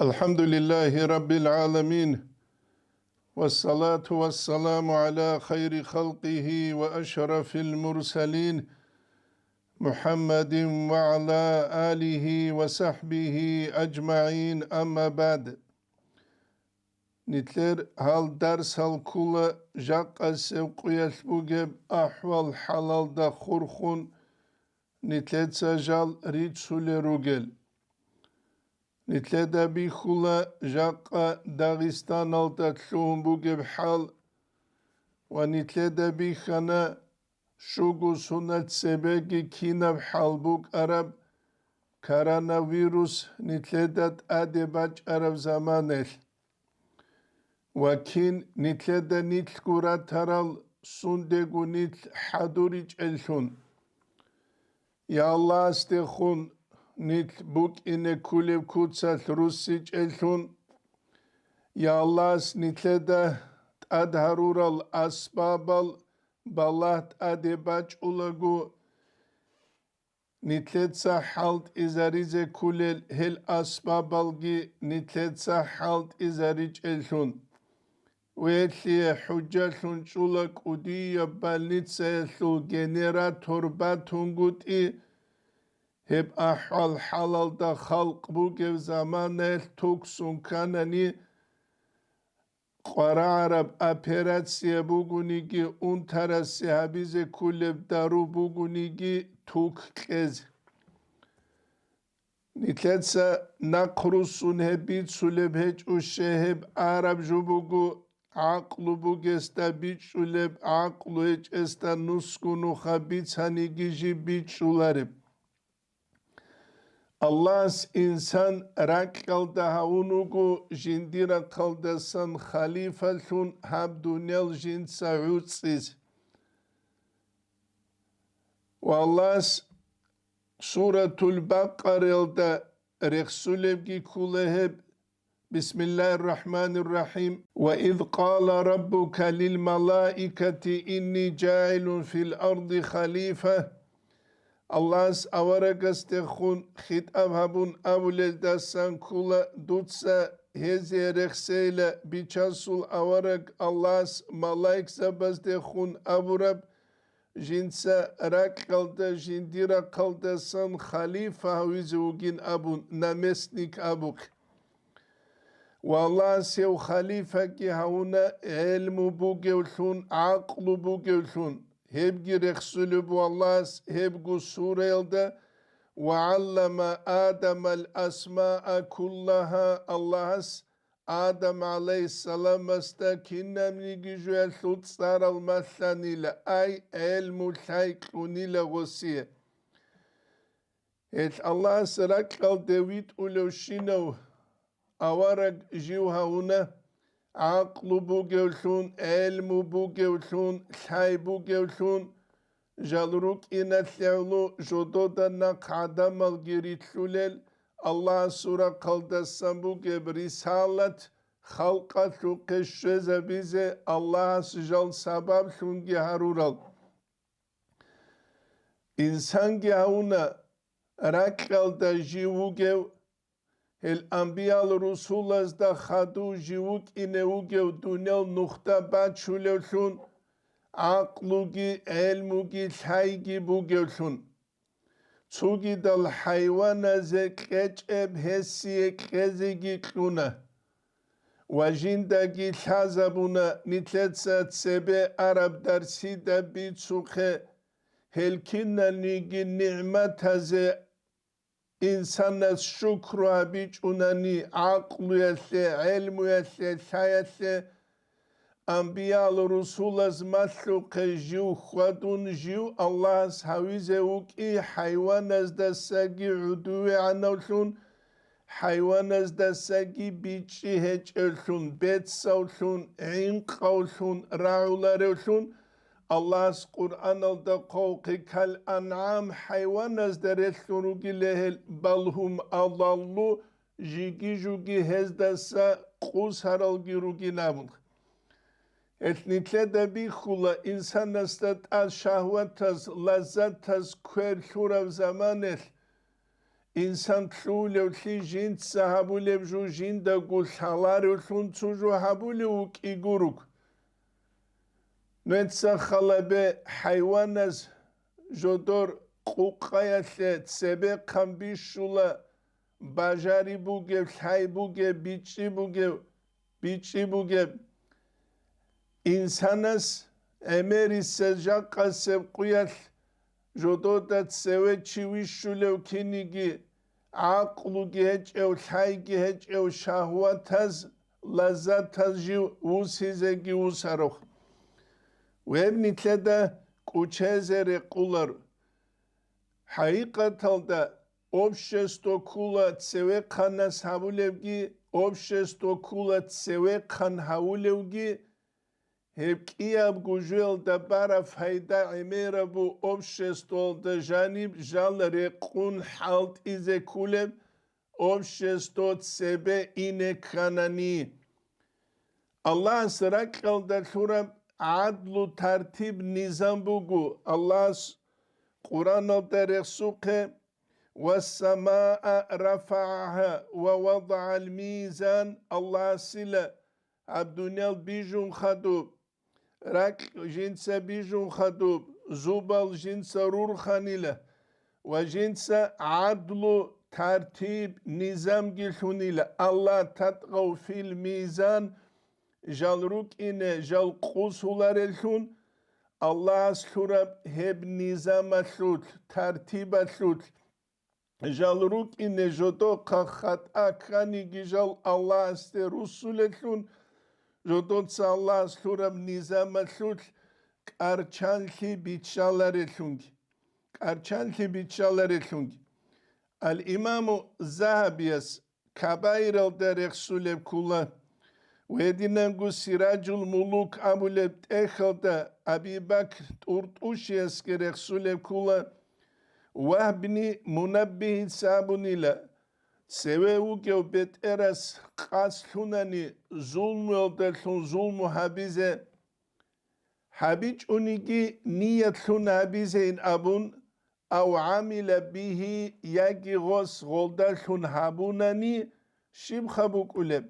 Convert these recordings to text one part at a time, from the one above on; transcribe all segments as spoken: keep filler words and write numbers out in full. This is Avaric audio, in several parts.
الحمد لله رب العالمين، والصلاة والسلام على خير خلقه وأشرف المرسلين، محمد وعلى آله وصحبه أجمعين، أما بعد. Нилъер гьал дарсал ккола жакъасеб къуялъ бугеб ахӀвал-хӀалалда хурхун нилъеца жал рицулел ругел. Нилъеда бихьула жакъа Дагъистаналда лъугьун бугеб хӀал ва нилъеда бихьана щуго соналъ цебеги кинаб хӀал букӀараб коронавирус нилъеда тӀаде бачӀараб заманалъ. Ва кин нилъеда нилъго ратарал сундего нилъ хӀадуричӀеллъун. Я Аллагьасдехун нилъ букӀине кколеб куцалъ руссичӀеллъун. Я Аллагьас нилъеда тӀад гьарурал асбабал балагь тӀаде бачӀулаго, нилъеца хӀалтӀизаризе кколел гьел асбабалги нилъеца хӀалтӀизаричӀеллъун. Велъие хӀужалъун чӀула кӀудияб больницаялъул генератор батунгутӀи, гьеб ахӀвал-хӀалалда халкъ бугеб заманаялъ туксун кканани, къварагӀараб операция бугониги, унтарасе гьабизе кколеб дару бугониги, тук кьезе. Нилъеца нахъ руссун гьеб бицулеб гьечӀо, щай гьеб араб жо буго, гӀакълу бугесда бичӀчӀулеб, гӀакълу гьечӀесда нусго нуха бицаниги жиб бичӀчӀулареб. Аллагьас инсан ракьалда гьавун вуго жиндир рахъалдасан халифалъун гьаб дуниял жинца гӀуцӀизе. Ва Аллагьас Суратул Бакъараялда рехсулебги ккола гьеб, بسم الله الرحمن الرحيم. وإذ قال ربك للملائكة إني جاعل في الأرض خليفة. Аллагьас аварагасдехун хитӀаб гьабун абулелдасан ккола, дуца гьезие рехсейила, Бичасул авараг Аллагьас малаикзабаздехун абураб, жинца ракьалда жиндир рахъалдасан халифа гьавизе вугин абун, наместник абухъе. Ва Аллагьас гьев халифаги гьавуна гӀелму бугевлъун, гӀакълу бугевлъун. Гьебги рехсулеб буго Аллагьас гьебго сураялда: «وعلم آدم الأسماء كلها», Аллагьас Адам гӀалайгьиссаламасда кинабниги жоялъул цӀарал малъанила, ай гӀелму лъай кьунила гъосие. Гьелъ Аллагьас ракьалде витӀулевщинав авараг жив гьавуна, гӀакълу бугевлъун, гӀелму бугевлъун, лъай бугевлъун, жал рукӀиналъе гӀоло жодода нахъ гӀадамалги рилълъулел, Аллагьасул рахъалдасан бугеб рисалат халкъалъухъе щвезабизе Аллагьас жал сабаблъунги гьарурал. Инсанги гьавуна ракьалда жив вугев, гьел анбиял-русулазда хадув жив вукӀине вугев дуниял нухда бачулевлъун, гӀакълуги, гӀелмуги, лъайги бугевлъун. Цогидал хӀайваназе кьечӀеб гьесие кьезеги кьуна. Ва жиндаги лъазабуна нилъеца цебе араб дарсида бицухъе, гьел киналниги нигӀматазе инсанас шукру гьабичӀунани, гӀакълуялъе, гӀелмуялъе, лъаялъе, анбиял-русулаз малъухъе жив хьвадун, жив Аллагьас гьавизе вукӀи хӀайваназдасаги гӀудувегӀанавлъун, хӀайваназдасаги бичӀчӀи гьечӀевлъун, бецавлъун, гӀинкъавлъун, рагӀуларевлъун, Аллагьас Къуръаналда хъвавухъе: «Кал-ангӀам», хӀайваназда релълъун ругила гьел, «бал гьум адаллу», жиги-жуги гьездаса къусаралги ругин абун. Гьелъ нилъеда бихьула, инсанасда тӀад шагьватаз, лаззатаз квер лъураб заманалъ, инсан лъугьулевлъи жинца гьабулеб жо жиндаго лъаларевлъун цо жо гьабулев вукӀиго руго. Нуца халабе хӀайваназ жодор къукъаялъе цебехъан бищула бажари бугеб, лъай бугеб, бичӀчӀи бугеб, бичӀчӀи бугеб. Инсанас гӀемерисез жакъасеб къуялъ жодода цеве чи вищулев киниги, гӀакълуги гьечӀев, лъайги гьечӀев, шагьватаз, лаззатаз жив вусизеги вусарох. Гьеб нилъеда кӀучезе рекъолар. ХӀакъикъаталда, общество ккула цевехъанас гьабулебги, общество ккула цевехъан гьавулевги, гьеб кӀиябго жоялда бараб пайда гӀемерабу обществоялда жаниб жал рекъун хӀалтӀизе кколеб общество цебе ине кканани. Аллагьас ракьалда лъураб гӀадлу, тартиб, низам буго. Аллагьас Къуръаналда рехсухъе: «Вассамаа рафагӀаха ва вадагӀал мизан», Аллагьасила гьаб дуниял бижун хадуб, ракь жинца бижун хадуб, зубал жинца рурханила ва жинца гӀадлу, тартиб, низамги лъунила. «Алла татгъав фил мизан», жал рукӀине, жал къусулареллъун, Аллагьас лъураб гьеб низамалъулъ, тартибалъулъ, жал рукӀине жодохъа хатӀа кканиги жал Аллагьасде руссулеллъун, жодоца Аллагьас лъураб низамалъулъ кӀарчанлъи биччалареллъунги, кӀарчанлъи биччалареллъунги. Ал-Имаму Загьабияс Кабаиралда рехсулеб ккула. Гьединанго Сираджул Мулук абулеб тӀехьалда Аби Бакр ТӀуртӀушиясги рехсулеб ккула. Вагьбни Мунаббигьица абунила, цеве вугев бетӀерас къасд лъунани зулмуялдалъун зулму гьабизе, гьабичӀониги ниятлъун гьабизейин абун, ав гӀамила бигьи, яги гъос гъолдалъун гьабунани, щибха букӀулеб?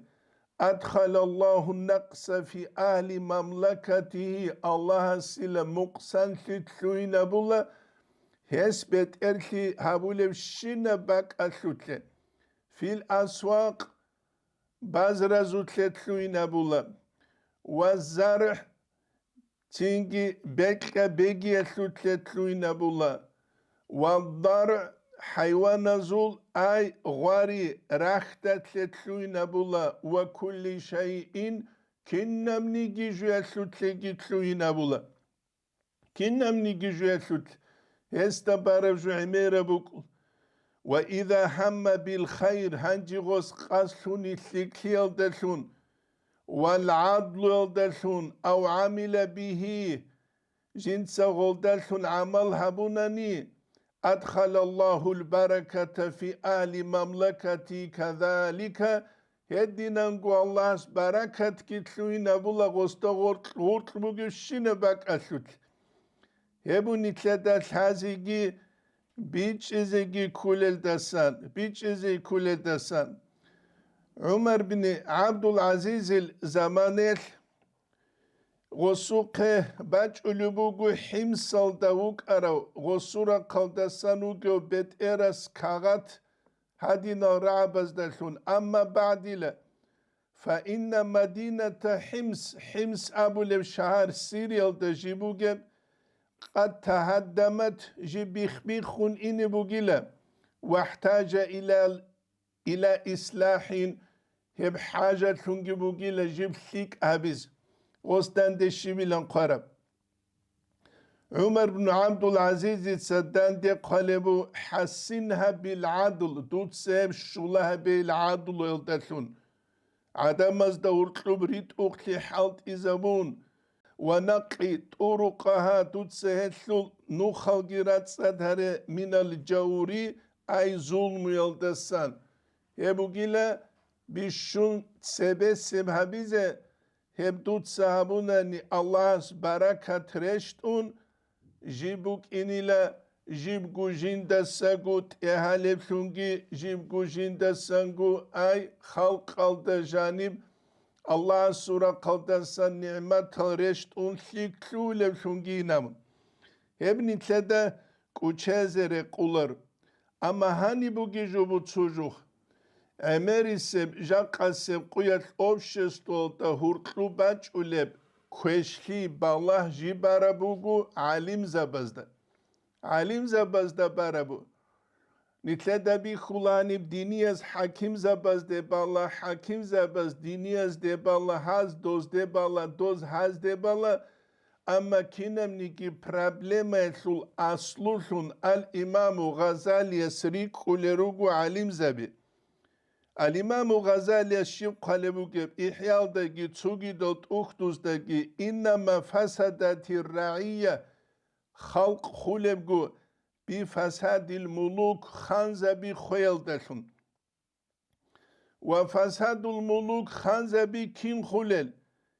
Адхалаллагьу накъса фи агьли мамлакатигьи, Аллагьасила мукъсанлъи лъугьинабула гьес бетӀерлъи гьабулебщинаб бакӀалъулъе, фил асвакъ, базразулъе лъугьинабула, ва заргӀ, цинги бекьа-бегиялъулъе лъугьинабула, ва даргӀ, хӀайваназул ай, гъвари, рахьдалъе лъугьинабула, ва кулли шайин, кинабниги жуялъулъеги лъугьинабула. Кинабниги жуялъулъ гьесда бараб жо гӀемераб букӀу. Ва иза гьамма бил хайр, гьанже гъос къасд лъуни лъикӀлъиялдалъун, вал гӀадлуялдалъун, ав гӀамила бигьи, жинца гъолдалъун гӀамал гьабунани, адхалаллагьул бараката фи агьли мамлакати казалика, гьединанго Аллагьас баракатги лъугьинабула гъосда гъоркь-гъуркь бугебщинаб бакӀалъулъ. Гьеб нилъеда лъазеги бичӀчӀизеги кколелдасан, бичӀчӀизе кколелдасан. ГӀумар бин ГӀабдул-ГӀазизил заманаялъ гъосухъе бачӀулеб буго ХӀимсалда вукӀарав гъосул рахъалдасан вугев бетӀерас кагъат гьадинал рагӀабаздалъун, амма багӀдила, фа инна мадината ХӀимс, ХӀимс абулеб шагьар Сириялда жиб бугеб, къад тагьаддамат, жиб бих-биххун ине бугила, вахӀтажа илал, ила ислахӀин, гьеб хӀажатлъунги бугила жиб лъикӀ гьабиз, гъос данде щибилан хъвараб. ГӀумар бну ГӀабдул-ГӀазизица данде хъвалеб бу: «ХӀассинха бил гӀадл», дуца гьеб щула гьабейил гӀадлуялдалъун. ГӀадамазда гьуркьуб ритӀухълъи хӀалтӀизабун, «ва накъи тӀурукъаха», дуца гьелъул нухалги рацӀцӀад гьаре, «минал жаври», ай зулмуялдасан. Гьеб бугила бищун цебесеб гьабизе, гьеб дуца гьабунани Аллагьас баракат рещтӀун, жиб букӀинила жибго жиндасаго тӀегьалеблъунги, жибго жиндасанго ай халкъалда жаниб Аллагьасул рахъалдасан нигӀматал рещтӀун лъикӀлъулеблъунги инабун. Гьеб нилъеда кӀучезе рекъолар. Амма гьаниб бугеб жо буцужухъ, гӀемерисеб, жакъасеб къуялъ обществоялда гьуркьу бачӀулеб квешлъи, балагь жиб бараб буго гӀалимзабазда. ГӀалимзабазда бараб буго. Нилъеда бихьулааниб динияз хӀакимзабазде бала, хӀакимзабаз диниязде бала, гьаз дозде бала, доз гьазде бала, амма кинабниги проблемаялъул аслулъун ал-Имаму Гъазалияс рикӀкӀулел руго гӀалимзаби. Ал-Имаму Гъазалияс щиб хъвалеб бугеб ИхӀялдаги цогидал тӀухьдуздаги: «Иннама фасадатир рагӀия», халкъ хулебго, «бифасадил мулук», ханзаби хвеялдалъун. «Ва фасадул мулук», ханзаби кин хулел?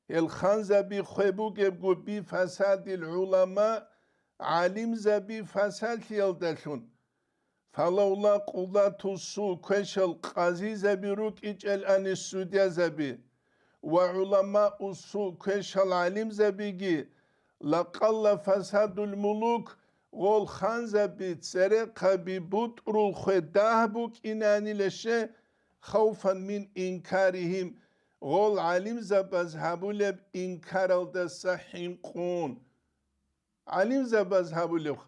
Гьел ханзаби хве бугебго, «бифасадил гӀулама», гӀалимзаби фасадлъиялдалъун. «Фалавла къудатуссу», квешал къазизаби рукӀичӀелани, судьязаби, «ва гӀуламауссу», квешал гӀалимзабиги, «лакъалла фасадул мулук», гъол ханзаби, церехъаби бутӀрул хве дагь букӀинанилаще, «хавфан мин инкарихим», гъол гӀалимзабаз гьабулеб инкаралдаса хӀинкъун. ГӀалимзабаз гьабулеб.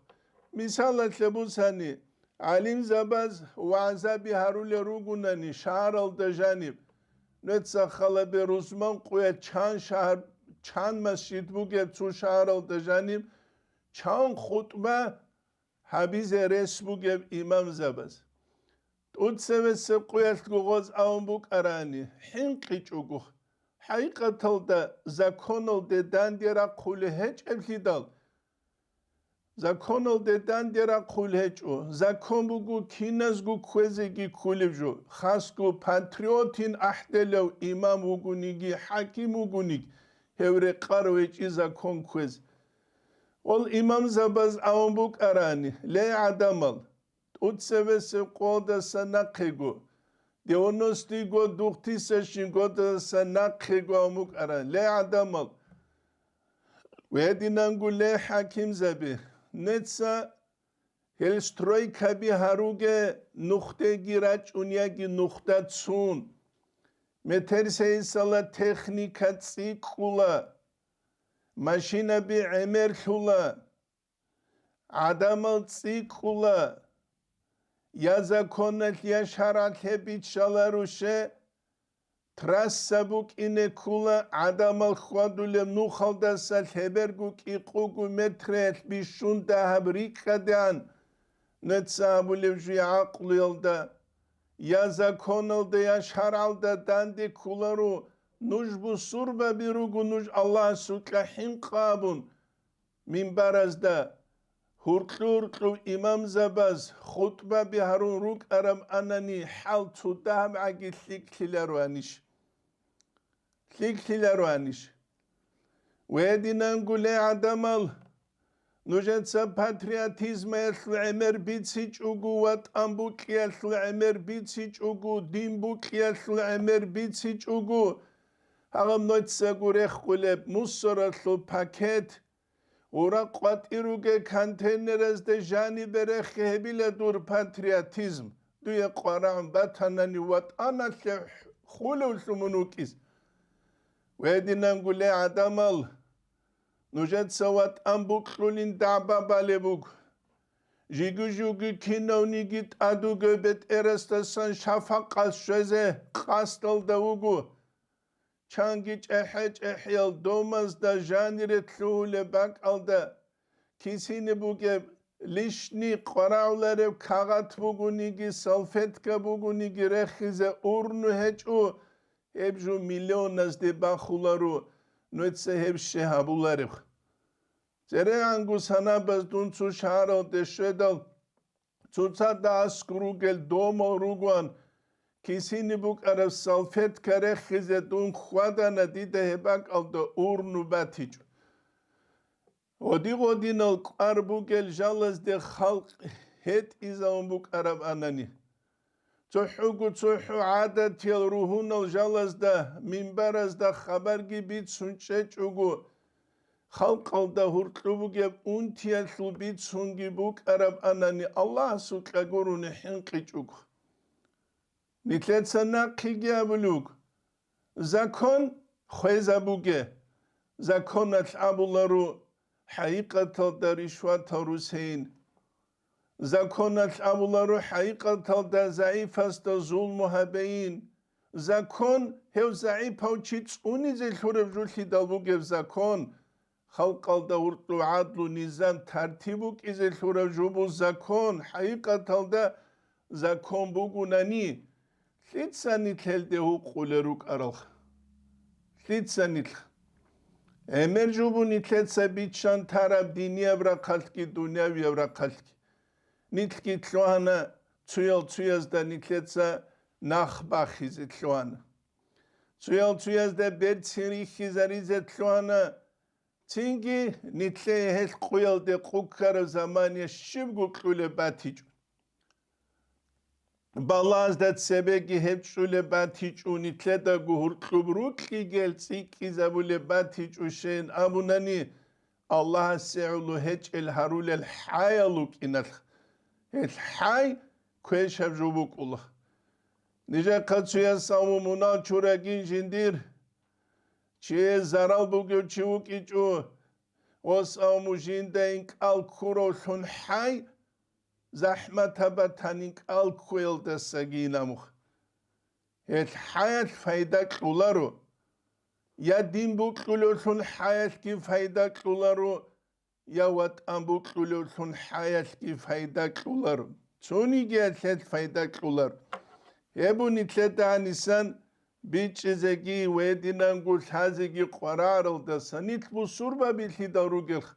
Мисалалъе бусани, гӀалимзабаз вагӀзаби гьарулел ругунани шагьаралда жаниб, нуца халабе рузман къуя чан шагьар, чан масжид бугеб цо шагьаралда жаниб, чан хутӀба гьабизе рес бугеб имамзабаз. ТӀуцевесеб къуялъго гъоз авун букӀарани, хӀинкъичӀого, хӀакъикъаталда законалде данде рахъулеб гьечӀеблъидал, законалде данде рахъулеб гьечӀо, закон буго киназго кквезеги кколеб жо, хасго патриотин ахӀделев имам вугониги, хӀаким вугониги, гьев рекъарав гьечӀи закон кквез. Гъол имамзабаз авун букӀарани, ле, гӀадамал, тӀуцевесеб къоялдаса нахъего, девяностый год, двухтысячный годалдаса нахъего авун букӀаран, ле, гӀадамал, ва гьединанго, ле, хӀакимзаби, нуца гьел стройкаби гьаруге, нухдеги рачӀун яги нухда цун. Метерсейисала техника цӀикӀкӀула, машинаби гӀемерлъула, гӀадамал цӀикӀкӀула, я законалъ, я шаргӀалъ гьеб биччаларуше, трасса букӀине ккула, гӀадамал хьвадулеб нухалдаса лъеберго кӀикъого метраялъ бищун дагьаб рикӀкӀадеан, нуца абулеб жуй гӀакълуялда, я законалда, я шаргӀалда данде кколаро, нуж бусурбаби руго, нуж Аллагьасукьа хӀинкъа абун, минбаразда гьуркьу-гьуркьу имамзабаз хутӀбаби гьарун рукӀараб анани, хӀал цо дагьабгӀаги лъикӀлъилароанищ? ЛъикӀлъилароанищ? Гьединанго, ле, гӀадамал, нужеца патриотизмаялъул гӀемер бицичӀого, ватӀан букьиялъул гӀемер бицичӀого, дин букьиялъул гӀемер бицичӀого, гьагъаб нуцаго рехулеб мусоралъул пакет, гъура къватӀир ругел контейнеразда жанибе рехе гьебила дур патриотизм, дуе къварагӀун батанани ватӀаналъе хулевлъун мун вукӀиз. Гьединанго, ле, гӀадамал, нужеца ватӀан букьулин дагӀба балеб буго. Жиги-жуги кинавниги тӀадуги бетӀерасдасан шафакъат щвезе къасдалда вуго. Чанги чӀехӀе-чӀехӀиял домазда жанире лъугьулеб бакӀалда кисине бугеб лишни къварагӀулареб кагъат бугониги, салфетка бугониги рехизе урну гьечӀо, гьеб жо миллионазде бахуларо, нуца гьеб щай гьабулареб. ЦерегӀанго санабаз дун цо шагьаралде щведал, цоцазда аскӀор ругел домал ругоан, кисине букӀараб салфетка рехизе дун хьвадана, дида гьеб бакӀалда урну батичӀо. Гъоди-гъодинал кӀвар бугел жалазде халкъ гьетӀизавун букӀараб анани, цохӀого-цохӀо гӀадатиял ругьунал жалазда, минбаразда хабарги бицун чӀечӀого, халкъалда гьуркьу бугеб унтиялъул бицунги букӀараб анани, Аллагьасукьа гурони хӀинкъичӀого. Нилъеца нахъеги абулеб буго: закон хвезабуге, законалъ абуларо хӀакъикъаталда ришватал русейин. Законалъ абуларо хӀакъикъаталда загӀипасда зулму гьабейин. Закон гьев загӀипав чи цӀунизе лъураб жулъидал бугеб закон. Халкъалда гьуркьу гӀадлу, низам, тартиб букӀизе лъураб жубу закон, хӀакъикъаталда закон бугунани, лъица нилъелде гьукъулел рукӀаралха? Лъица нилъ? ГӀемер жубу нилъеца биччан тараб динияб рахъалъги дунявияб рахъалъги. Нилъги лъугьана, цуял-цуязда нилъеца нах бахизе лъугьана. Цуял-цуязда берцин рихьизаризе лъугьана, цинги нилъее гьелъ къуялде къуккараб замания щибго кьулеб батичӀо. Балагьазда цебеги гьеб чӀулеб батичӀо, нилъедаго гьуркьуб рукьигел цӀикӀкӀизабулеб батичӀо щейин абунани, Аллагьасе гӀоло гьечӀел гьарулел хӀаял рукӀиналъ. Гьелъ хӀай квешаб жо букӀула. Нижехъа цуяс авму мунагь чурагин жиндир, чие зарал бугев чи вукӀичӀо, ос авму жинда инкӀал ккуравлъун хӀай, захӀматаб батани кӀал кквеялдасаги инамух. Гьелъ хӀаялъ пайда кьуларо. Я дин букьулевлъун хӀаялъги пайда кьуларо, я ватӀан букьулевлъун хӀаялъги пайда кьуларо. Цониги гьелъ пайда кьуларо. Гьеб нилъеда гьанисан бичӀчӀизеги ва гьединанго лъазеги къвараралдаса нилъ бусурбаби лъидал ругелха.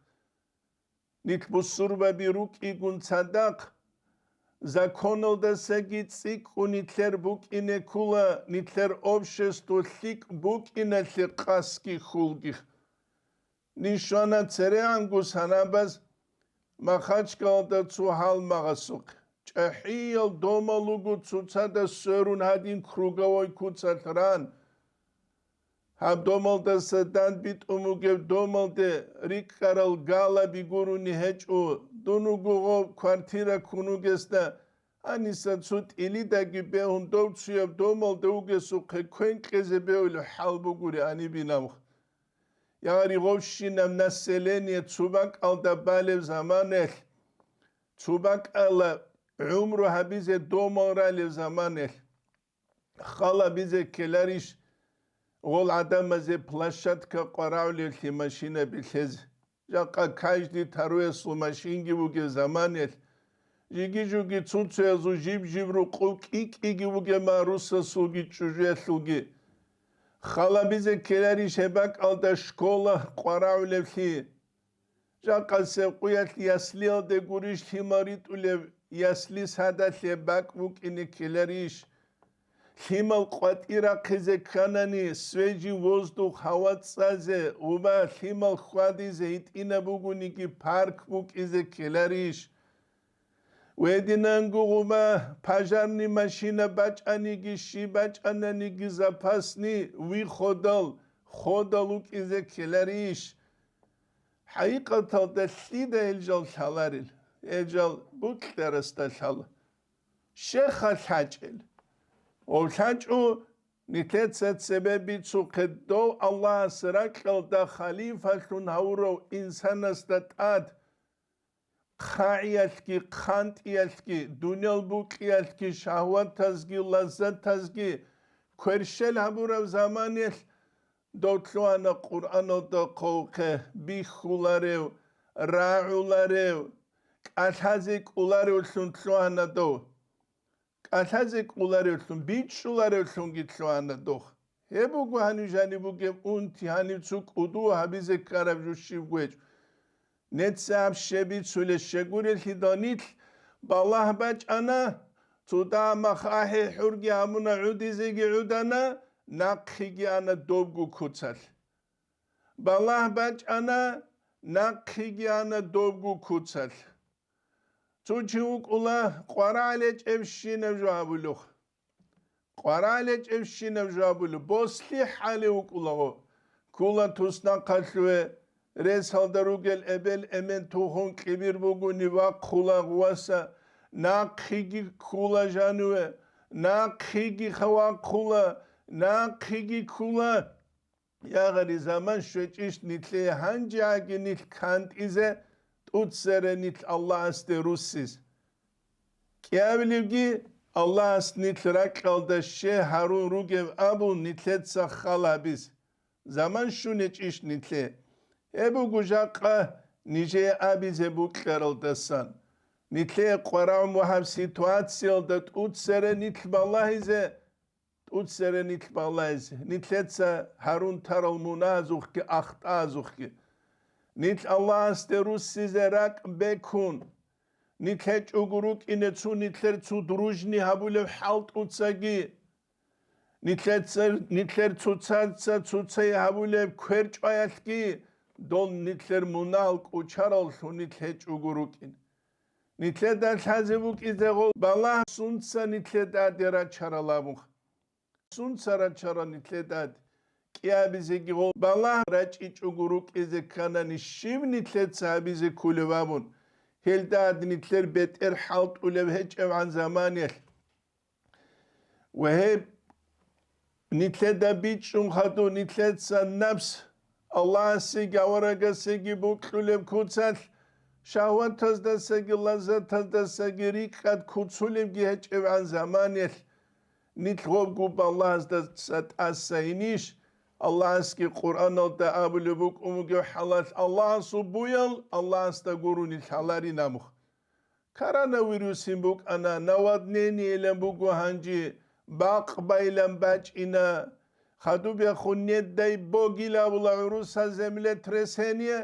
Нилъ бусурбаби рукӀигун цадахъ, законалдасаги цӀикӀкӀун нилъер букӀине ккула, нилъер общество лъикӀ букӀиналъе къасги хьулги. Ниж щвана церегӀанго санабаз Махачкалалда цо гьалмагъасухъе. ЧӀахӀиял домал руго цоцазда сверун гьадин круговой куцалъ ран. Гьаб домалдаса дандбитӀун бугеб домалде рикӀкӀарал галаби гурони гьечӀо, дун вуго гъоб квартира ккун вугесда, гьаниса цо тӀилидаги бегьун дов цуяб домалда вугесухъе квен кьезе бегьулеб хӀал бугури гьаниб инабха. Ягъари гъовщинаб население цо бакӀалда балеб заманаялъ, цо бакӀалда гӀумру гьабизе домал ралеб заманаялъ, хал гьабизе ккеларищ, гъол гӀадамазе площадка къварагӀулевлъи машинаби лъезе? Жакъа каждый таруясул машинги бугеб заманаялъ, жиги-жуги цуцуязул жиб-жиб рукъуб кӀи-кӀиги бугеб марусасулги чӀужуялъулги. Хал гьабизе ккеларищ гьеб бакӀалда школа къварагӀулевлъи? Жакъасеб къуялъ яслиялде гурищ лъимал ритӀулеб, ясли садалъе бакӀ букӀине ккеларищ? Лъимал къватӀир рахъизе кканани, свежий воздух, гьава цӀазе, гъуба лъимал хьвадизе гьитӀинаб бугониги парк букӀизе ккеларищ? Гьединанго гъуба пожарный машина бачӀаниги, щиб бачӀананиги запасный выходал, ходал вукӀизе ккеларищ? ХӀакъикъаталда лъида гьел жал лъаларел? Гьел жал букьарасда лъала. Щеха лъачӀел? Гьев лъачӀо, нилъеца цебе бицухъе дов Аллагьас ракьалда халифалъун гьавурав инсанасда тӀад. ХъагӀиялъги, хъантӀиялъги, дуниял букьиялъги, шагьватазги, лаззатазги кверщел гьабураб заманаялъ дов лъугьана Къуръаналда хъвавухъе бихьуларев, рагӀуларев, кӀалъазе кӀоларевлъун лъугьана дов. КӀалъазе кӀоларевлъун, бичӀчӀуларевлъунги лъугьана дов. Гьеб буго гьанив жаниб бугеб унти, гьанив цо кӀуду гьабизе ккараб жо щибго гьечӀо. Нецц аб щиб бицулеб щегурелъидал нилъ балагь бачӀана, цо дагьаб мах ахӀи-хӀурги гьабуна, гӀудизеги гӀудана, нахъеги ана добго куцалъ. Балагь бачӀана, Нахъеги ана добго куцалъ. Цо чи вукӀула къварагӀалечӀебщинаб жо абулухъ. КъварагӀалечӀебщинаб жо абулеб, бослъи хӀалев вукӀулаго. Ккула туснахъалъуве, ресалда ругел эбел-эмен тухум кьибир бугони вахъула гъуваса, нахъеги ккула жаниве, нахъеги хавахъула, нахъеги ккула. Ягъари заман щвечӀищ нилъее гьанжеги нилъ кантӀизе, тӀуцере нилъ Аллагьасде руссиз. КӀиабилебги Аллагьас нилъ ракьалда ще гьарун ругеб абун нилъеца хал гьабиз. Заман щунечӀищ нилъе? Гьеб буго жакъа нижее абизе букьаралдасан. Нилъее къварав мугьаб ситуациялда тӀуцере нилъ балагьизе, тӀуцере нилъ балагьизе, нилъеца гьарун тарал муназухъги ахтазухъги. Нилъ Аллагьасде руссизе ракӀ бекун. Нилъ гьечӀого рукӀине цо нилъер цо дружни гьабулеб хӀалтӀуцаги. Нилъеца, нилъер цоцаца цоцай гьабулеб кверчӀваялъги, дол нилъер мунагьал кӀучараллъун нилъ гьечӀого рукӀин. Нилъеда лъазе букӀизе гъол балагь сунца нилъеда дерачарал абун. Сунца рачара нилъеда кӀиабизеги гъол балагь рачӀичӀого рукӀизе кканани щиб нилъеца гьабизе кколеб абун, гьелда нилъер бетӀер хӀалтӀулеб гьечӀебгӀан заманиялъ. Ва гьеб нилъеда бичӀчӀун хадуб нилъеца напс Аллагьасеги аварагасеги бокьулеб куцалъ, шагьватаздасаги лаззатаздасаги рикӀкӀад куцулебги гьечӀебгӀан заманиялъ, нилъ гъобгуб Аллагьаздаса тӀаса инищ? Аллагьасги Къуръаналда абулеб букӀун бугеб хӀалалъ, Аллагьасул буял Аллагьасда гурони лъаларин абухъ. Коронавирусин букӀана, наводнениейилан буго гьанже, бакъбайилан бачӀина, хадуб яхун, не дай богила абула гӀуруса землетрясение,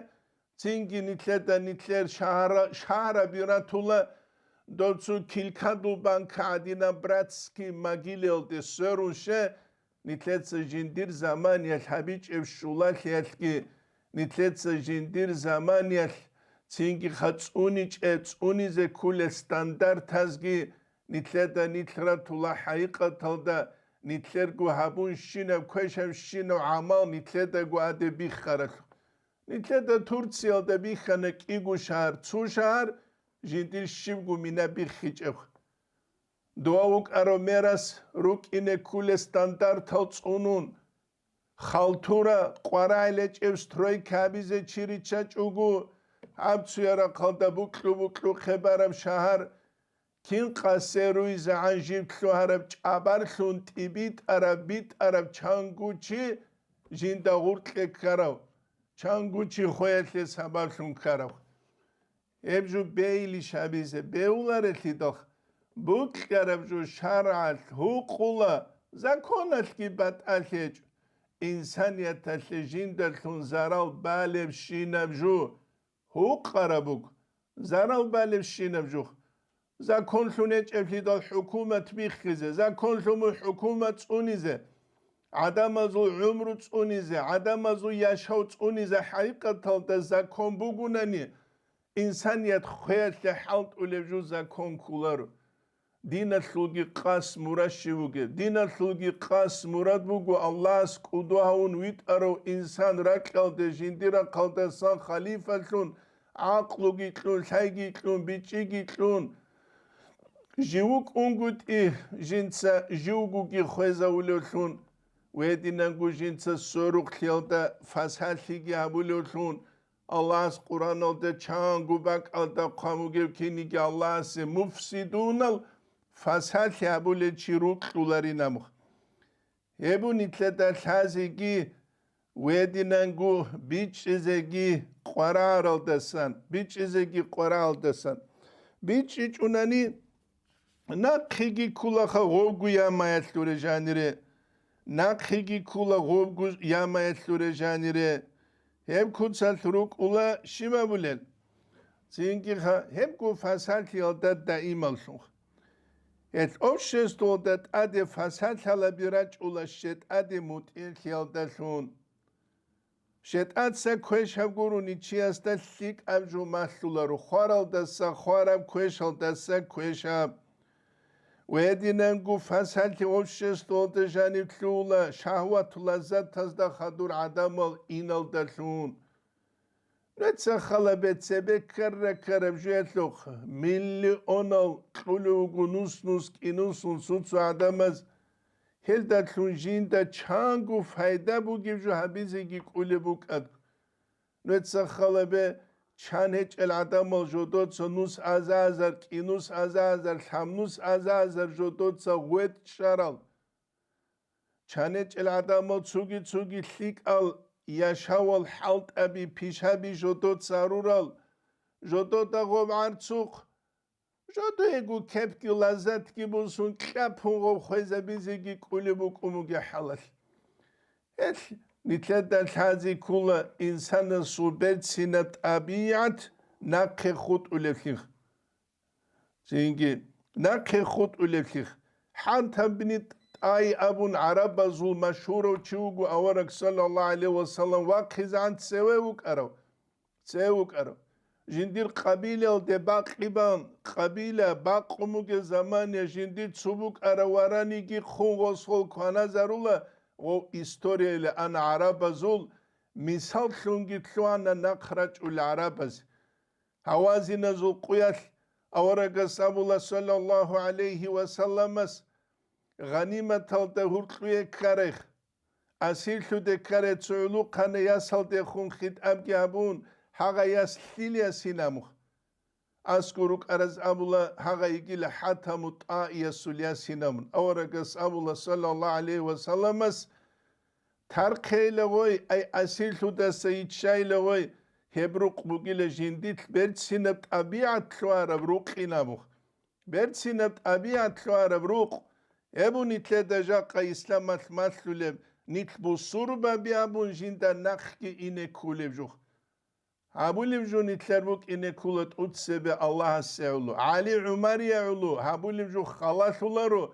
цинги нилъеда нилъер шагьара-, шагьараби ратула, дов цо килкадул банка гӀадинаб братский могилаялде сверун ще, нилъеца жиндир заманиялъ гьабичӀеб щулалъиялъги, нилъеца жиндир заманиялъ цинги хъацӀуничӀеб цӀунизе кколел стандартазги, нилъеда нилъ ратула хӀакъикъаталда нилъерго гьабунщинаб, квешабщинаб гӀамал нилъедаго гьаде биххаралъухъ. Нилъеда Турциялда биххана кӀиго шагьар, цо шагьар жиндир щибго мина биххичӀеб. Дова вукӀарав мерас рукӀине кколел стандартал цӀунун, халтура къварагӀел гьечӀеб стройка гьабизе чи риччачӀого, гьаб цуя рахъалда букьу-букьухъе бараб шагьар, кин къасе руйзегӀан жиб лъугьараб чӀабарлъун тӀибитӀараб битӀараб чанго чи жинда гъуркье ккарав, чанго чи хвеялъе сабаблъун ккарав. Гьеб жо бейилищ гьабизе? Бегьуларелъидал, букьараб жо шаргӀалъ гьукъула, законалъги батӀалъ гьечӀо. Инсанияталъе жиндалъун зарал балебщинаб жо гьукъараб буго, зарал балебщинаб жо. Законлъун гьечӀеблъидал хӀукумат биххизе, законлъун мун хӀукумат цӀунизе, гӀадамазул гӀумру цӀунизе, гӀадамазул яшав цӀунизе, хӀакъикъаталда закон бугунани, инсаният хвеялъе хӀалтӀулеб жо закон кколаро. Диналъулги къас мурад щиб бугеб? Диналъулги къас мурад буго Аллагьас кӀудо гьавун витӀарав инсан ракьалде жиндир рахъалдасан халифалъун, гӀакълуги кьун, лъайги кьун, бичӀчӀиги кьун, жив вукӀунгутӀи жинца живгоги хвезавулевлъун, гьединанго жинца сверухълъиялда фасалъиги гьабулевлъун, Аллагьас Къуръаналда чанго бакӀалда хъван бугеб киниги Аллагьасе муфсидунал, фасалъи гьабулел чи рукьуларин абухъ. Гьеб нилъеда лъазеги, гьединанго бичӀчӀизеги къварагӀаралдасан, бичӀчӀизеги къварагӀалдасан. БичӀчӀичӀунани, нахъеги кколаха гъобго ямаялъуре жанире, нахъеги ккола гъобго ямаялъуре жанире. Гьеб куцалъ рукӀула щиб абулел? Цинги ха-, гьебго фасалъиялда даималлъун. Гьел обществоялда тӀаде фасалъалаби рачӀула щетӀаде мутӀигӀлъиялдалъун. ШетӀаца квешаб гурони чиясда лъикӀаб жо малъуларо, хваралдаса хвараб, квешалдаса квешаб. Ва гьединанго фасалъи обществалда жаниб лъугьула шагьват-лаззатазда хадур гӀадамал иналдалъун. Нуца халабе цебе ккара-ккараб жуялъухъ миллионал кьулев вуго нус-нус кӀинусун цо-цо гӀадамаз, гьелдалъун жинда чанго пайда бугеб жо гьабизеги кӀулеб букӀад. Нуца халабе чан гьечӀел гӀадамал жодоца нус аза-азар, кӀинус аза-азар, лъабнус аза-азар жодоца гъветӀ чӀарал. Чан гьечӀел гӀадамал цуги-цуги лъикӀал яшавал хӀалтӀаби, пишаби жодоца гьарурал, жодода гъоб гӀарцухъ, жодоего кепги лаззатги бусун кьапун гъоб хвезабизеги кӀулеб букӀун бугеб хӀалалъ. Гьелъ нилъеда лъазе ккола инсанасул берцинаб тӀабигӀат нахъе хутӀулеблъи. Цинги нахъе хутӀулеблъи. ХӀантабни тӀай абун гӀарабазул машгьурав чи вуго авараг, саллаллагьу гӀалайгьи вассалам, вахъизегӀан цеве вукӀарав. Цеве вукӀарав. Жиндир къабилаялде бакъи бан, къабила бакъун бугеб замане жиндир цо букӀарав вараниги хъун гъосгъол кваназарула, гъов историяйилан гӀарабазул мисаллъунги лъугьана нахъ рачӀул гӀарабаз. Гьавазиназул къуялъ аварагас абула, саллаллагьу гӀалайгьи вассаламас, гъаниматалда гьуркьуе ккарехъ, асирлъуде ккаре цо гӀулухъанай ясалдехун хитӀабги гьабун, гьагъа яс лъил ясин амухъ. АскӀор рукӀараз абула, гьагъа йигила ХӀатаму ТӀаиясул ясин амун. Аварагас абула, саллаллагьу гӀалайгьи вассаламас, тархъейила гъой, ай асирлъудаса йиччайила гъой, гьеб рукъ бугила жиндилъ берцинаб тӀабигӀат лъугьараб рукъин абухъ. Берцинаб тӀабигӀат лъугьараб рукъ, гьеб нилъеда жакъа исламалъ малъулеб, нилъ бусурбаби абун жинда нахъги ине кколеб жо. Гьабулеб жо нилъер букӀине ккола тӀуцебе Аллагьасе гӀоло, ГӀали ГӀумарие гӀоло, гьабулеб жо халалъуларо.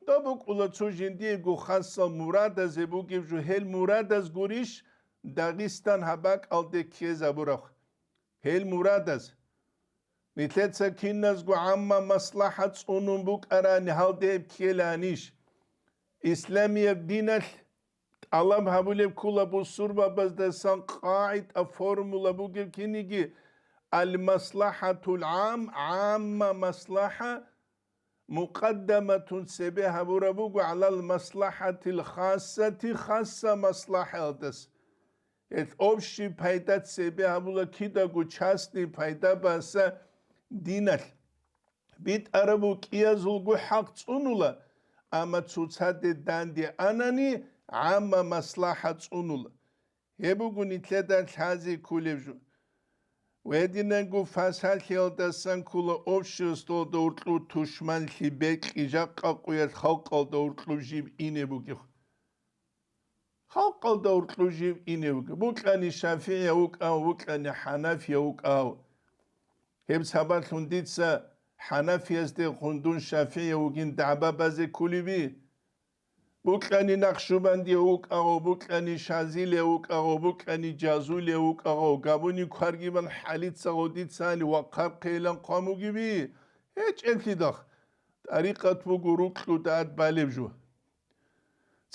Доб букӀула цо жиндиего хасал мурадазе бугеб жо, гьел мурадаз гурищ Дагъистан гьаб бакӀалде ккезабураб? Гьел мурадаз. Нилъеца киназго гӀамма маслахӀат цӀунун букӀарани гьалде гьеб ккеланищ? Исламияб диналъ тӀалаб гьабулеб ккола бусурбабаздасан къагӀида, формула бугеб киниги: «Ал-маслахӀатул гӀам», гӀамма маслахӀа мукъаддаматун цебе гьабураб буго гӀалал маслахӀатил хассати, хасса маслахӀаялдаса. Гьел общий пайда цебе гьабула кидаго частный пайда баса диналъ. БитӀараб букӀиязулго хӀакъ цӀунула, амма цоцаде данде анани, гӀамма маслахӀат цӀунула. Гьеб буго нилъеда лъазе кколеб жо. Гьединанго фасалъиялдасан ккола обществоялда гьоркьоб тушманлъи бекьи, жакъа къуялъ халкъалда гьоркьоб жиб ине бугеб. Халкъалда гьоркьоб жиб ине вугев, букьани шафигӀияв вукӀав, букьани хӀанафияв вукӀав. Гьеб сабаблъун дица хӀанафиязде хъундун шафигӀияв вугин дагӀба базе кколеби? Букьани накъшубандияв вукӀав, букьани шазилияв вукӀав, букьани жазулияв вукӀав, габуни кваргибан хӀалицаго дицани ва хъархъейилан хъван вугеби? ГьечӀеблъидахъ, тӀарикъат буго рукьуда ад балеб жо.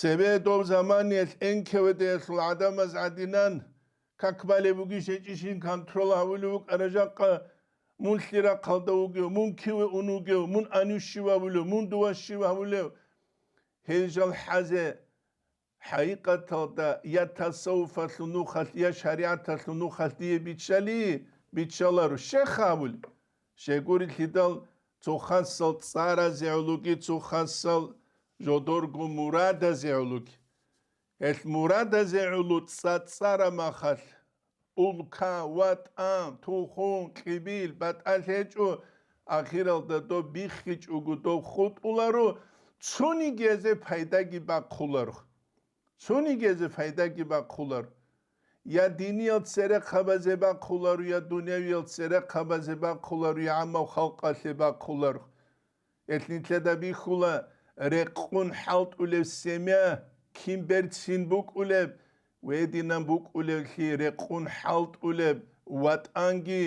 Цебе доб заманиялъ Н К В Д-ялъул гӀадамаз гӀадинан, как балеб бугищ гьечӀищин контрол гьавулев вукӀара жакъа, мун лъи рахъалда вугев, мун киве ун вугев, мун анив щив гьавулев, мун дува щив гьавулев. Гьел жал хӀазе, хӀакъикъаталда я тасаввуфалъул нухалъ, я шаригӀаталъул нухалъ дие биччали, биччаларо, щех абули. Щегурилъидал цо хасал цӀаразе гӀологи, цо хасал жодорго мурадазе гӀологи. Гьелъ мурадазе гӀоло цӀа-цӀара махалъ, улка, ватӀан, тухум, кьибил, батӀалъ гьечӀо, ахиралда доб биххичӀого доб хутӀуларо, цониги гьезе пайдаги бахъуларо. Цониги гьезе пайдаги бахъуларо. Я диниял церехъабазе бахъуларо, я дунявиял церехъабазе бахъуларо, я гӀаммаб халкъалъе бахъуларо. Гьелъ нилъеда бихьула рекъон хӀалтӀулеб семья кин берцин букӀулеб, гьединан букӀулевлъи рекъун хӀалтӀулеб, ватӀанги,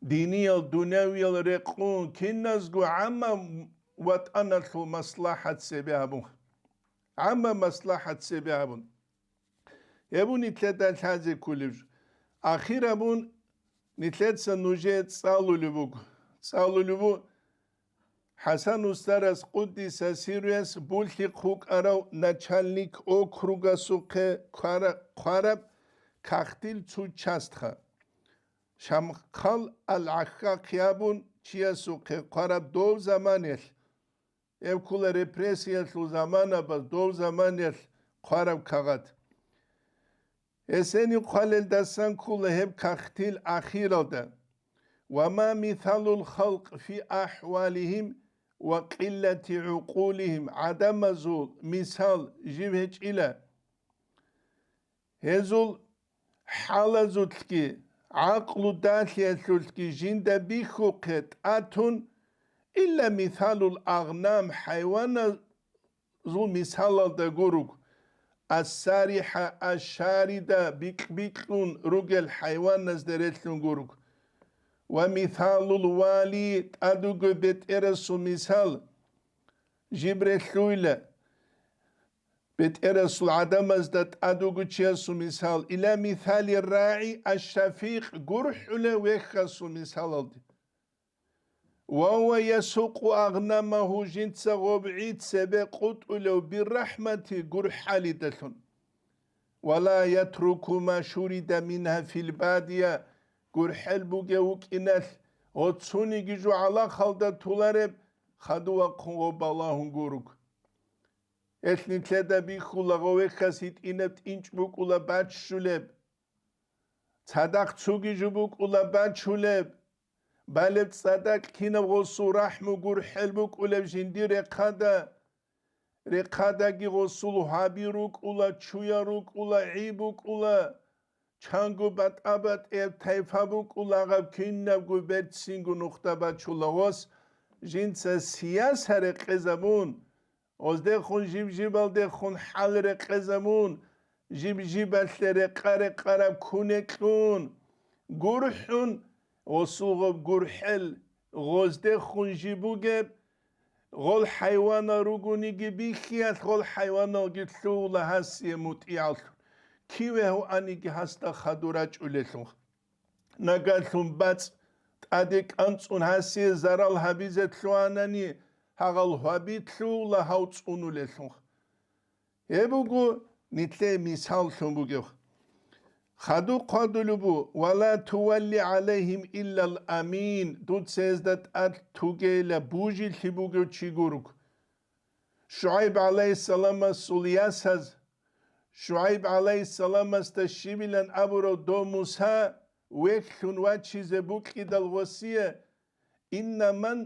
диниял, дунявиял рекъун, киназго гӀамма ватӀаналъул маслахӀат цебе гьабун. ГӀамма маслахӀат цебе гьабун. Гьеб нилъеда лъазе кколеб жо. Ахир абун, нилъеца нужее цӀалулеб буго. ЦӀалулеб буго ХӀасан устарас, къуддиса сирруяс, булъихъ вукӀарав начальник округасухъе квара-, хъвараб кагътил цо частха. Шамхал ал-ГӀаххахъ абун чиясухъе хъвараб дов заманаялъ. Гьеб ккола репрессиялъул заманабаз, дов заманаялъ хъвараб кагъат. Гьесениб хъвалелдасан ккола гьеб кагътил ахиралда: «Ва ма мисалул халкъ фи ахӀвалихим ва къиллати гӀукъулихим», гӀадамазул мисал жиб гьечӀила. Гьезул хӀалазулъги, гӀакълу далъиялъулъги жинда бихьухъе тӀатун, илла мисалул агънам, хӀайваназул мисалалда гуруг, ас-сарихӀа аш-шарида, бикь-бикьун ругел хӀайваназда релълъун гуруг, ва мисалул вали, тӀад вуго бетӀерасул мисал, жиб релълъуйла. БетӀерасул гӀадамазда тӀад вуго чиясул мисал, ила мисали рагӀи аш-шафикъ, гурхӀулев вехьасул мисалалде. Ва гьува ясукъу агънамагьу, жинца гъоб гӀи цебе къутӀулев биррахӀмати, гурхӀалидалъун. Ва ла ятруку ма шурида мингьа фил бадия, гурхӀел бугев вукӀиналъ, гъоцуниги жо гӀалахалда тулареб, хадув вахъун гъоб балагьун гуруг. Гьелъ нилъеда бихьула гъов вехьас гьитӀинаб тӀинчӀ букӀула баччулеб. Цадахъ цуги жо букӀула бачулеб. Балеб цадахъ кинаб гъосул рахӀму гурхӀел букӀулеб жиндир рехъада. Рехъадаги гъосул гьаби рукӀула, чуя рукӀула, гӀи букӀула. Чанго батӀа-батӀияб тайпа букӀула гьаб, кинабго берцинго нухда бачула гъос, жинца сияса рекъезабун, гъоздехун жиб-жибалдехун хӀал рекъезабун, жиб-жибалъе рекъа-рекъараб куне кьун, гурхӀун, гъосул гъоб гурхӀел гъоздехун жиб бугеб, гъол хӀайванал ругониги бихьиялъ, гъол хӀайваналги лъугьула гьасие мутӀигӀаллъун, киве гьуаниги гьасда хадур рачӀулелъул. Нагагьлъун бацӀ тӀаде кӀанцӀун гьасие зарал гьабизе лъугьанани, гьагъал гьаби лъугьула гьав цӀунулелъул. Гьеб буго нилъее мисаллъун бугев. Хадуб хъвадулеб бу: «Ва ла тувалли гӀалайгьим иллал амин», дуца гьезда тӀад тугейила бужилъи бугев чи гург. ШугӀайб гӀалайгьиссаламасул ясаз, ШугӀайб гӀалайгьиссаламасда щибилан абурав дов Муса вехьлъун вачизе букӀидал гъосие: «Инна ман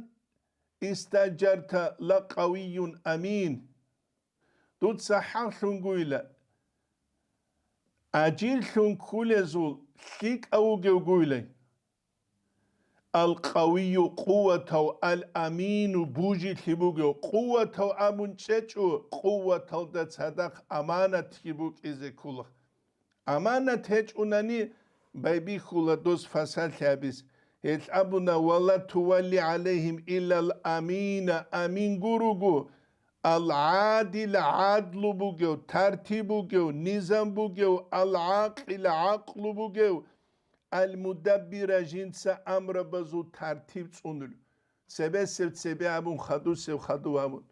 истаджарта ла къавийюн амин». Дуца хӀаллъунгуйла, ажирлъун ккулезул лъикӀав вугевгуйлай. Ал-къавийю къуватав, ал-амину бужилъи бугев, къуватав абун чӀечӀо, къуваталда цадахъ аманатги букӀизе ккола. Аманат гьечӀунани, байбихьула дос фасалъи гьабиз. Гьелъ абуна: «Ва ла тувалли гӀалайгьим иллал амина», амин гуруго, ал-гӀадил гӀадлу бугев, тартиб бугев, низам бугев, ал-гӀакъил гӀакълу бугев, ал-мудаббира жинца амрабазул тартиб цӀунулев. Цебесев цебе абун, хадусев хадув абун.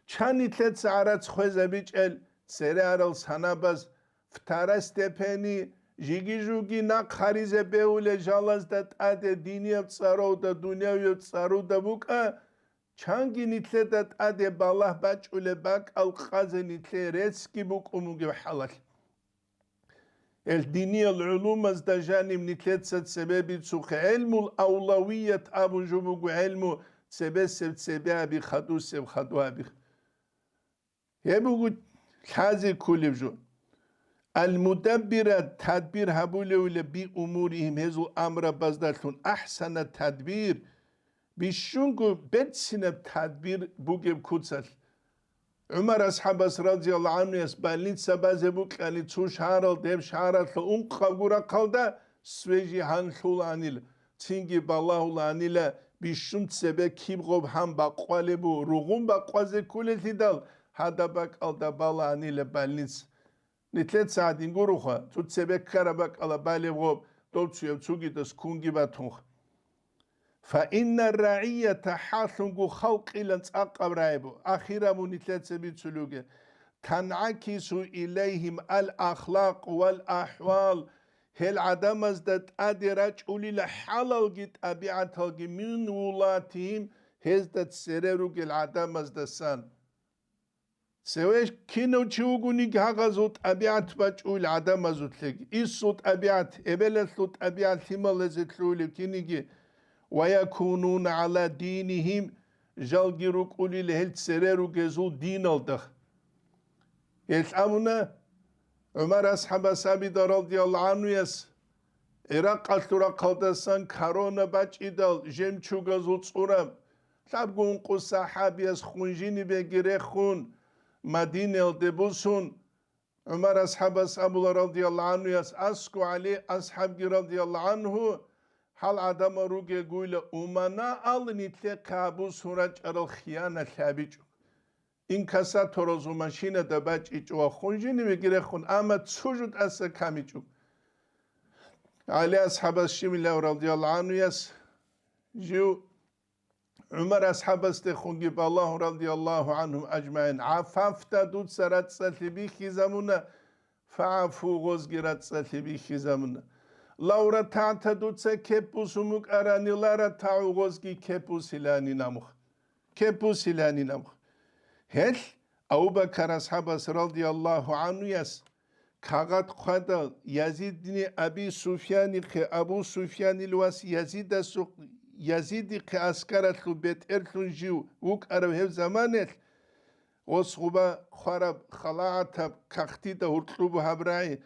Чан нилъеца гӀарац хвезабичӀел цере арал санабаз, второстепенный, жиги-жуги нахъ гьаризе бегьулел жалазда тӀаде динияб цӀаруда, дунявияб цӀаруда букӀа, чанги нилъеда тӀаде балагь бачӀулеб бакӀал къазе нилъее реццги букӀун бугеб хӀалалъ. Гьел диниял гӀулумазда жаниб нилъеца цебе бицухъе, гӀелмул авлавият абун жо буго, гӀелму цебесеб цебе аби, хадусеб хадув аби. Гьеб буго лъазе кколеб жо. Ал-мудаббира, тадбир гьабулевила, би умурихим, гьезул амрабаздалъун, ахӀсана тадбир, бищунго берцинаб тадбир бугеб куцалъ. ГӀумар асхӀабас радияллагьу гӀанхуяс больница базе букӀани цо шагьаралда, гьеб шагьаралъул ункъабго рахъалда свежий гьанлъулаанила, цинги балагьулаанила, бищун цебе киб гъоб гьан бакъвалеб буго, ругъун бакъвазе кколелъидал, гьадаб бакӀалда балаанила больница. Нилъеца гьадин гуроха, цо цебе ккараб бакӀалда балеб гъоб, дов цуяв цогидас ккунги батунха. Фаинна рагӀията хӀалъунго халкъилан цӀакъаб рагӀи буго, ахираб буго нилъеца бицулев бугеб, танъакису илайгьим ал-ахлакъ вал-ахӀвал, гьел гӀадамазда тӀаде рачӀулила хӀалалги тӀабигӀаталги мин вулатигьим, гьезда цере ругел гӀадамаздасан. Цеве кинав чи вугониги гьагъазул тӀабигӀат бачӀула гӀадамазулъеги, инсул тӀабигӀат, эбелалъул тӀабигӀат лъималазе лъугьулев киниги, ва якунуна гӀала динигьим, жалги рукӀулел гьел цере ругезул диналда. Гьелъ абуна ГӀумар асхӀабас абида радияллагьу гӀанхуяс, ГӀиракъалъул рахъалдасан корона бачӀидал, жемчугазул цӀураб, лъабго ункъо сахӀабияс хун жинибеги рехун, Мадинаялде бусун, ГӀумар асхӀабас абула радияллагьу гӀанхуяс, асгу ГӀали асхӀабги радияллагьу гӀанху, гьал гӀадамал ругелгуйла уманаал нилъехъе гьабусун рачӀарал хияналъи гьабичӀо. Инкассаторазул машинада бачӀичӀо ва хун жинивеги рехун, амма цо жо тӀаса камичӀо. ГӀали асхӀабас щибилав радияллагьу гӀанхуяс жив ГӀумар асхӀабасдехунги балагьун радияллагьу гӀанхум ажмагӀин, гӀафафда дуца рацӀцӀалъи бихьизабуна, фагӀафу гъозги рацӀцӀалъи бихьизабуна. Лав ратагӀта дуца кеп бусун букӀарани, ла ратагӀу гъозги кеп бусилани намух. Кеп бусилани намух. Гьелъ Абу-Бакар асхӀабас радияллагьу гӀанхуяс кагъат хъвадал, Язидни Аби Суфьянихъе, Абу Суфьянил вас Язидасухъ-, Язидихъе аскаралъул бетӀерлъун жив вукӀарав гьев заманалъ, гъос гъуба хвараб халагӀатаб кагътида гьуркьубу гьаб рагӀи,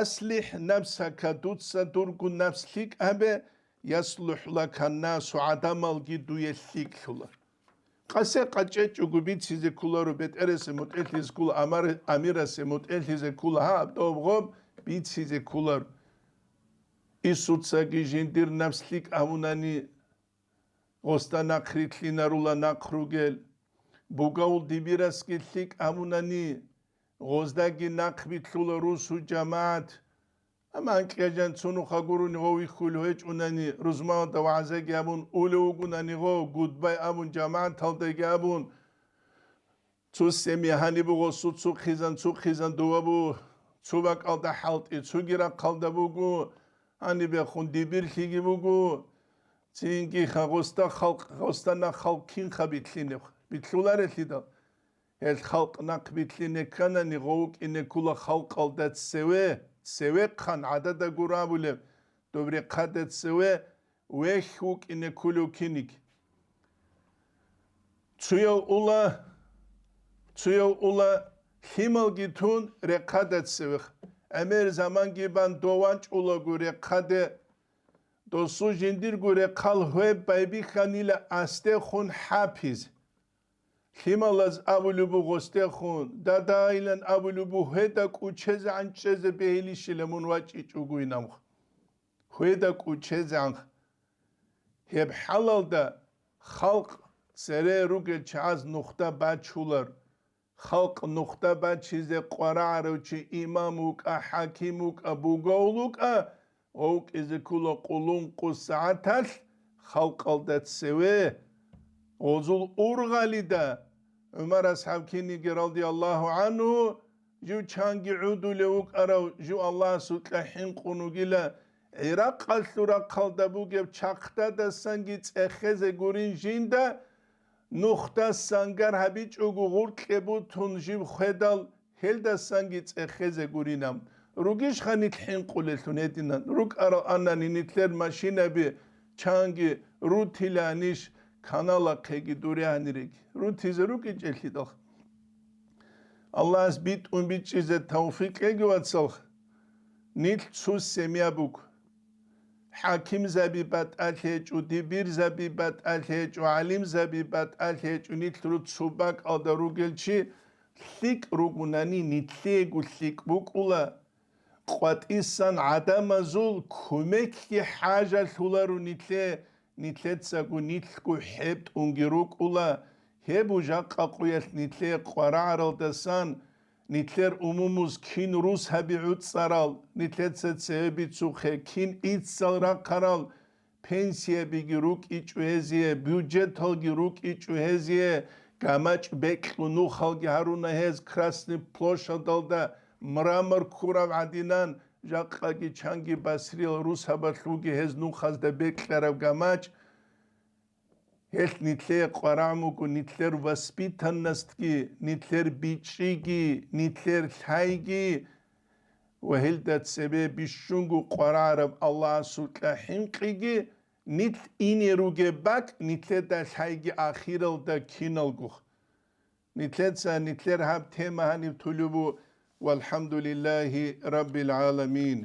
«АслихӀ нафсака», дуца дургун нафс лъикӀ гьабе, «яслухӀ лака ннасу», гӀадамалги дуе лъикӀлъула. Къасе къачӀечӀого бицизе кколаро, бетӀерасе мутӀигӀлъизе ккола, амар-, амирасе мутӀигӀлъизе ккола, гьаб доб гъоб бицизе кколаро. Исуцаги жиндир нафс лъикӀ гьавунани, гъосда нахъ рилълъинарула нахъ ругел. Бугавул дибирасги лъикӀ гьавунани, гъоздаги нахъ билълъула русу жамагӀат. Амма анкьа-жан цо нуха гурони гъов вихьулев гьечӀунани, рузманалда вагӀзаги абун, улев вугунани гъов, гудбай абун, жамагӀаталдаги абун, цо семья гьаниб буго, цо цухъизан, цухъизан дова буго, цо бакӀалда хӀалтӀи, цоги рахъалда буго, гьанибехун дибирлъиги буго, цинги гъосда халкъ, гъосда нахъ халкъ кинха билълъинеб, билълъуларелъидал. Гьел халкъ нахъ билълъине кканани, гъов вукӀине ккула халкъалда цеве, цевехъан гӀадада гуро абулеб, доб рехъада цеве вехь вукӀине ккулев киниг. Цуяв ула, цуяв ула лъималги тун рехъада цевехъ. ГӀемер заманги бан дов вачӀулаго рехъаде, досул жиндирго рехъал гьеб байбихьанила асдехун хӀапиз. Лъималаз абулеб буго гъосдехун, дадайилан абулеб буго, гьеда кӀучезегӀан чӀезе бегьилищила мун вачӀичӀогойин амх. Гьеда кӀучезегӀан. Гьеб хӀалалда халкъ цере ругел чагӀаз нухда бачулар. Халкъ нухда бачизе къварагӀарав чи имам вукӀа, хӀаким вукӀа, бугов вукӀа, гъов вукӀизе ккула къулункъу сагӀаталъ халкъалда цеве. Гъозул ургъалида ГӀумар асхӀаб киниги радияллагьу гӀанху, жив чанги гӀудулев вукӀарав, жив Аллагьасукьа хӀинкъун вугила, ГӀиракъалъул рахъалда бугеб чахъдадасанги цӀехезе гурин жинда, нухда сангар гьабичӀого гъуркье бутун жив хведал, гьелдасанги цӀехезе гуринаб. Ругищха нилъ хӀинкъулелъун гьединан, рукӀарал анани нилъер машинаби чанги рутиланищ, каналахъеги дуре гьаниреги. Рутизе рукӀинчӀелъидал. Аллагьас битӀун бичӀчӀизе тавфикъ кьеги, вацал. Нилъ цо семья буго. хӀакимзаби батӀалъи гьечӀо, дибирзаби батӀалъи гьечӀо, гӀалимзаби батӀалъи гьечӀо, нилъ руццу бакӀалда ругел чи лъикӀ ругунани, нилъеего лъикӀ букӀула. КъватӀисан гӀадамазул кумекги хӀажалъуларо нилъе, нилъецаго нилъго хӀеб тӀунги рукӀула. Гьеб жакъа къуялъ нилъе къварагӀаралдасан, нилъер умумуз кин рус гьаби гӀуцӀарал, нилъеца цебе бицухъе кин иццал рахъарал, пенсиябиги рукӀичӀо гьезие, бюджеталги рукӀичӀо гьезие, гамачӀ бекьун нухалги гьаруна гьез Красный площадалда мрамор ккураб гӀадинан, жакъаги чанги басриял русабалъулги гьез нухазда бекьараб гамачӀ. Гьелъ нилъее къварагӀ буго нилъер воспитанностьги, нилъер бичӀчӀиги, нилъер лъайги ва гьелда цебе бищунго къварагӀараб Аллагьасул тӀахӀинкъиги, нилъ ине ругеб бакӀ нилъеда лъайги ахиралда киналгох. Нилъеца нилъер гьаб тема гьаниб тулеб бу, валхӀамдулиллагьи раббил гӀаламин.